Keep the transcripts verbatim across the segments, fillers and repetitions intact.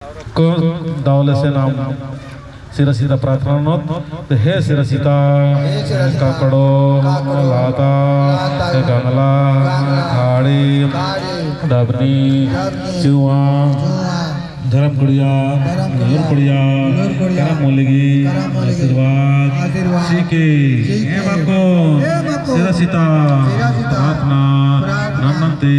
को दवले से नाम सिरा सीता प्रार्थना ननोत। तो हे सिरा सीता, हे सिरा सीता, काकड़ो, काकड़ो, लाता, लाता, गंगला, गंगला, खाड़ी, खाड़ी, डबनी, डबनी, चुआ, चुआ, धर्म कुड़िया, धर्म कुड़िया, लूर कुड़िया, लूर कुड़िया, करम मुलगी, करम मुलगी, आशीर्वाद, आशीर्वाद, चिके, चिके, एम अक्कुन, एम अक्कुन, सिरा सीता, सिरा सीता, प्रार्थना, प्रार्थना, नन्नन ती,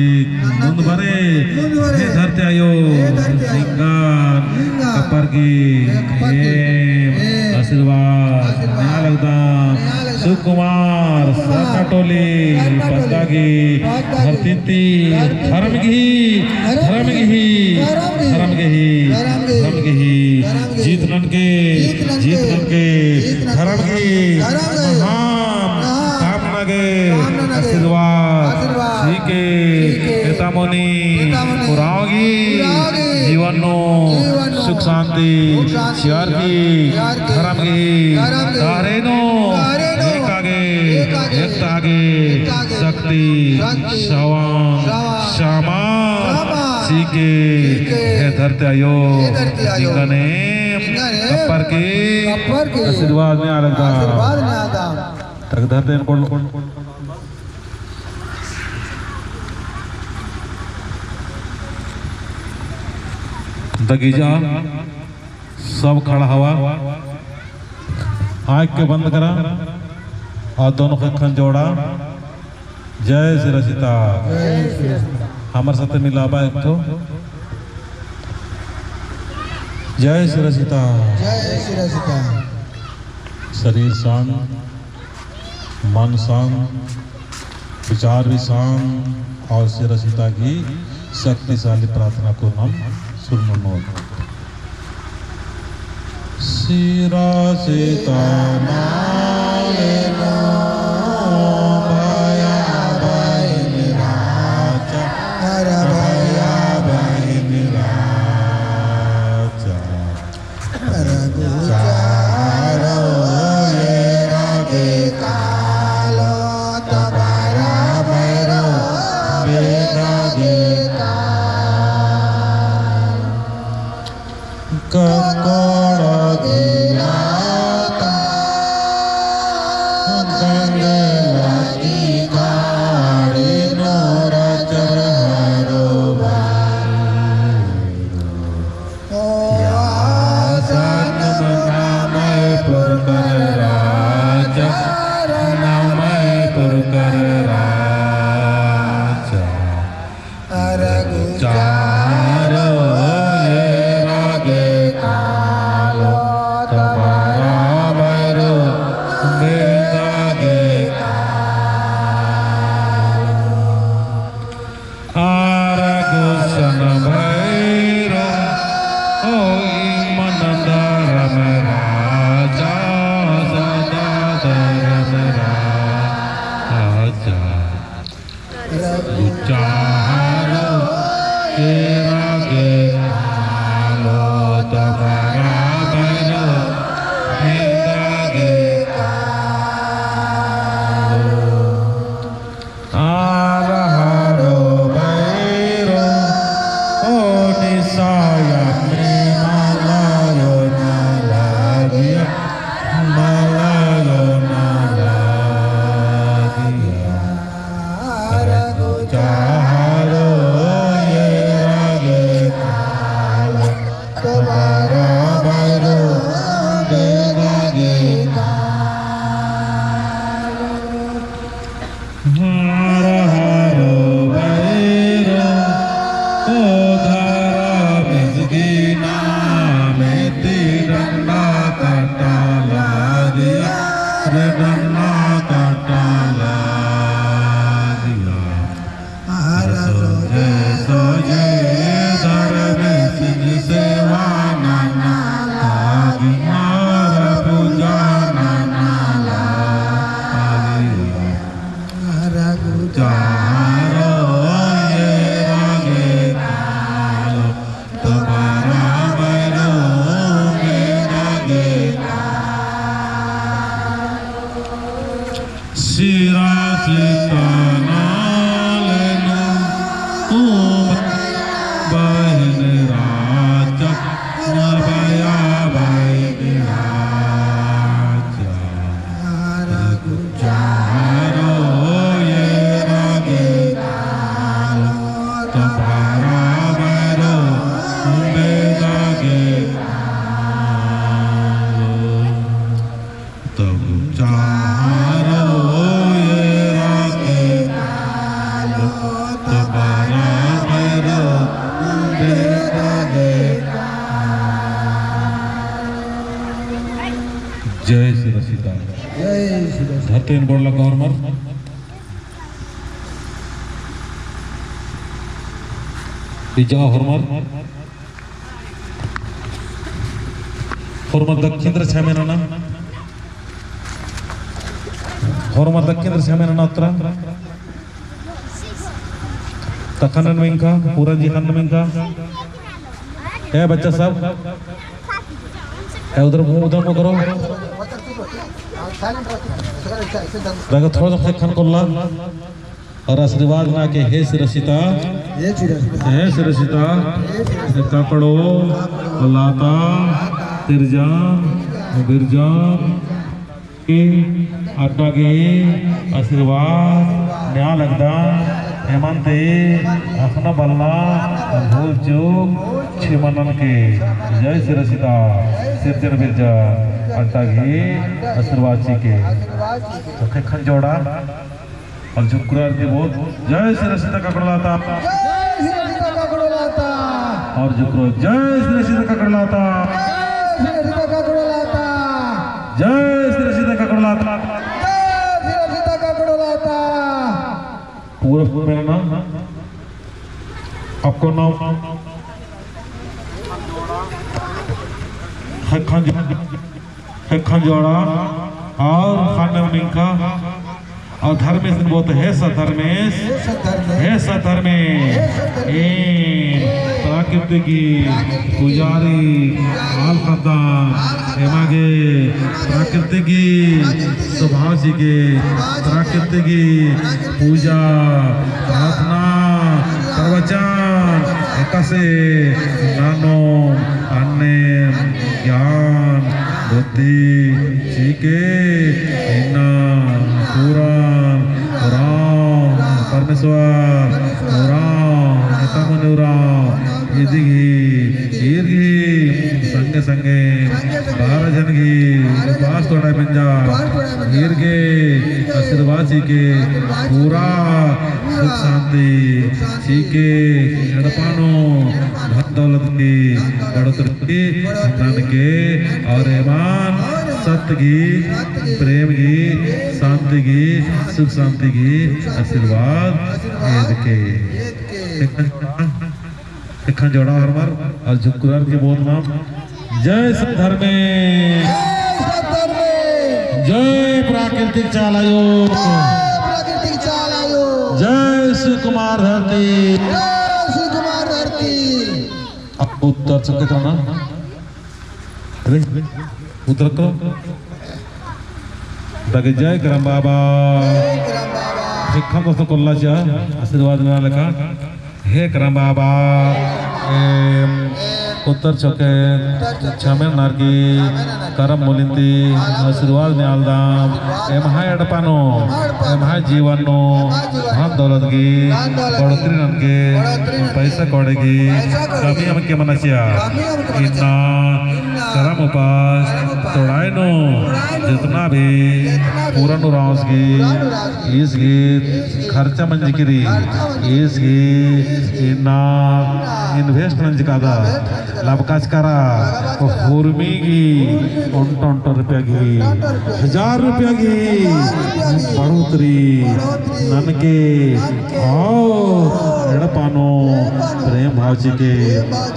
मुन्द बरे, मुन्द बरे, हे धरती आयो, हे धरती आयो, निंगन, निंगन, कपरकी, कपरकी, एम, एम, आशीर्वाद, आशीर्वाद, नेआ लगदम, नेआ लगदम, सुकुमार, सुकुमार, सरना टोली, सरना टोली, पद्दा गही, पद्दा गही, धरती ती, धरती ती, धर्म गही, धर्म गही, धर्म गही, धर्म गही, धर्म गही, धर्म गही, धर्म गही, जीत ननके, जीत ननके, जीत ननके, जीत ननके, धर्म गही, धर्म गही, महान, महान, काम नना गे, काम नना गे, आशीर्वाद, आशीर्वाद, चिके, चिके, एता मनी, एता मनी, उराँव गही, उराँव गही, जीवन नू, जीवन नू, सुख शांति, सुख शांति, चिअर की, चिअर की, धर्म गही, धर्म गही, डहरे नू, डहरे नू, एका गे, एका गे, एकता गे, एकता गे, शक्ति, शक्ति, सवंग, सवंग, सामान, सामान, चिके, चिके, हे धरती आयो, हे धरती आयो, निंगन एम, निंगन एम, कपरकी, कपरकी, आशीर्वाद नेआ लगदम, आशीर्वाद नेआ लगदम। तक धरते हैं, कोण, कोण, कोण। दगीजा, सब खड़ा हवा, आँख के बंद करा, और दोनों ख़ेक्खन जोड़ा। जय सिरा सीता। जय सिरा सीता। हमर साथे मिलाबा एक ठो। जय सिरा सीता। जय सिरा सीता। शरीर शांत, मन शांत, विचार भी शांत और सिरा सीता की शक्तिशाली प्रार्थना को नाम सुरनो। सिरा सीता नाले नू भया बहिन राजा, भया बहिन राजा। रघु चारो एरा गे कालो, तबारा भैरो बेदा गे कालो। ककोड़ो गिलाता, गंगे लगी खाड़ी नोरा चरहरो बाई। या सनम नामय पुरकर राजा, नामय पुरकर राजा। अरगु चारो एरा गे कालो, तबारा भैरो बेदा गे कालो। आर गुसन भैरो, ओ इमन धरम राजा, सदा धरम राजा। गुचारो एरा गे कालो, तबारा भैरो बेदा गे कालो। आर हरो भैरो, ओ निसाया में मलायो ना लागिया, मलायो ना लागिया। आर गुचारो एरा गे कालो, तबारा भैरो बेदा गे कालो। हर हरो भैरो, ओ धरा बिजगी नामे ती डंडा कटा लागिया, रे डंडा कटा लागिया। हर सोझे सोझे धर्मेसिन सेवा एन बोड़ला का होरमर। इजा होरमर। होरमर दक्खिन दरा छामे नना। होरमर दक्खिन दरा छामे नना अत्रा। तखनन मिंखा, पूरा जी खन मिंखा। ए बच्चा सब, ए उधर मुंह, उधर मुंह करो। देखो, थोड़ा सा ख़ेक्खन कोल्ला और आशीर्वाद ना के, हे सिरसिता, हे सिरसिता, हे सिरसिता, हे सिरसिता। ककड़ो लाता, तिरजान, बिरजान, अड्डा गे आशीर्वाद नेआ लगदन, एमन ती अख़ना बलना भूल चूक छिमनन के। जय सिरसिता, सिरजन बिरजन अड्डा गे आशीर्वाद चिके। तो ख़ेक्खन जोड़ा और जुकरार के बोल, जय सिरसिता ककड़ो लाता। जय सिरसिता ककड़ो लाता। और जुकरो, जय सिरसिता ककड़ो लाता। जय सिरसिता ककड़ो लाता। जय सिरसिता ककड़ो लाता। जय सिरसिता ककड़ो लाता। पूरा मेरा नाम आपको नाम ख़ेक्खन जो ख़ेक्खन जोड़ा और ख़न्न मिंखा और धर्मेस बोत, हे सत धर्मेस, हे सत धर्मेस, हे सत धर्मेस, हे सत धर्मेस। एन प्राकृतिक गीत पुजारी आल ख़द्दन, एमा गे प्राकृतिक गीत सुभाषी के प्राकृतिक गीत पूजा प्रार्थना प्रवचन एकासे ननोम अन्नेम ज्ञान बुद्धि चिके। इन्ना पुरान राम परमेश्वर राम नेता मने राम इदिगी ईरगी संगे संगे बारह जन गी उपास तोड़ा मंजा ईरगे आशीर्वाद चिके पूरा सुख शांति चिके एड़पा नू धन दौलत की बढ़ोतरी ननके और एमन सत्य की, प्रेम की, शांति की, सुख शांति की आशीर्वाद एदके। ख़ेक्खन जोड़ा होरमर और जुकरार के बोल नाम। जय सत धर्मेस। जय सत धर्मेस। जय प्राकृतिक चाला आयो। जय प्राकृतिक चाला आयो। जय सुकुमार धरती। जय सुकुमार धरती। अब उत्तर चौके करना। उत्तर करो। ताकि जय करम बाबा। जय करम बाबा। ख़ेक्खन दोस्तों कोल्ला चा आशीर्वाद ना लेखा। हे करम बाबा, एम उत्तर चौके छामे ननर की करम मूलिन ती आशीर्वाद नेआलदम। एम्है एड़पा नू, एम्है जीवन नू धन दौलत की बढ़ोतरी ननके, पैसा कौड़ी की कमी अमके मना चिआ। इन्ना करम उपास तोड़ाई नू जितना भी पूरा नू राउस की ईस गही खर्चा मंजकी रई, ईस गही इन्ना invest नंजकादत, लबकाचका रआ, हुरमी गही ओन्टा ओन्टा रुपया गही, हजार रुपया गही बढ़ोतरी ननके, और एड़पा नू प्रेम भाव चिके,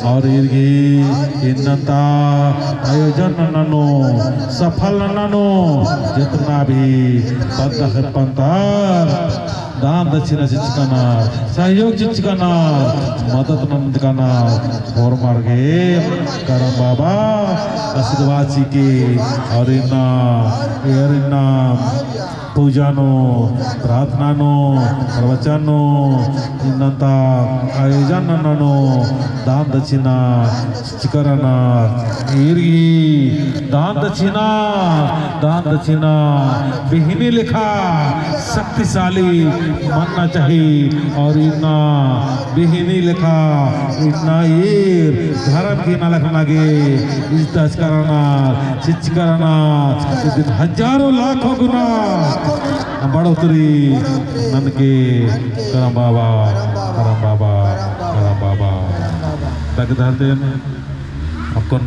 और ईर गही इन्नन्ता आयोजन नन्ना नू, सफल नन्ना नू, जितना भी पद्दा खेप्पन्तर, दान दक्षिणा चिच्चकानर, सहयोग चिच्चकानर, मदद नंजकानर, होरमर गे करम बाबा आशीर्वाद चिके, और इन्ना, और इन्ना पूजा नू, प्रार्थना नू, प्रवचन नू, इन्नन्ता आयोजन नन्ना नू, दान दक्षिणा चिच्चका रअनर। ईर गही दान दक्षिणा, दान दक्षिणा बिहनी लेखा शक्तिशाली मनना चाही। और इन्ना बिहनी लेखा इन्ना ईर धरम की नलख नगे इज्जत चिच्चका रअनर, चिच्चका रअनर। इदिन हजारों लाखों गुना बढ़ोतरी ननके करम बाबा, करम बाबा, करम बाबा। तक धरते अक्कुन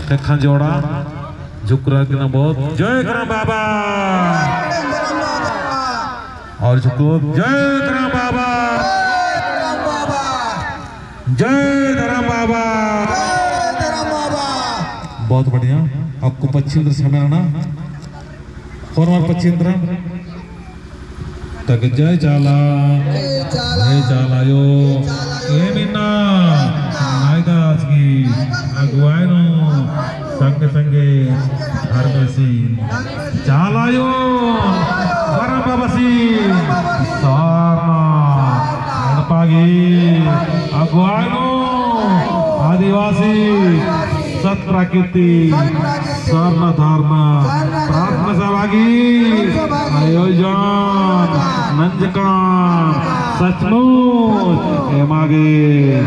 ख़ेक्खन जोड़ा। झुकरा के ना बहुत जय करम बाबा। और झुको जय करम बाबा। जय धरम बाबा। बहुत बढ़िया। आपको पच्छिम दर समय आना। और हमारे पच्छिम दर तक जय चाला, जय चाला। जय चाला आयो। जय चाला आयो। एम इन्ना नायदास की अगुवाई नू संगे संगे धर्मेसी चाला आयो, धरम बाबासी सरना एड़पा की अगुवाई नू आदिवासी सत प्रकृति सरना धरम प्रार्थना सभा की आयोजन नंजकन सचमुच एमा गे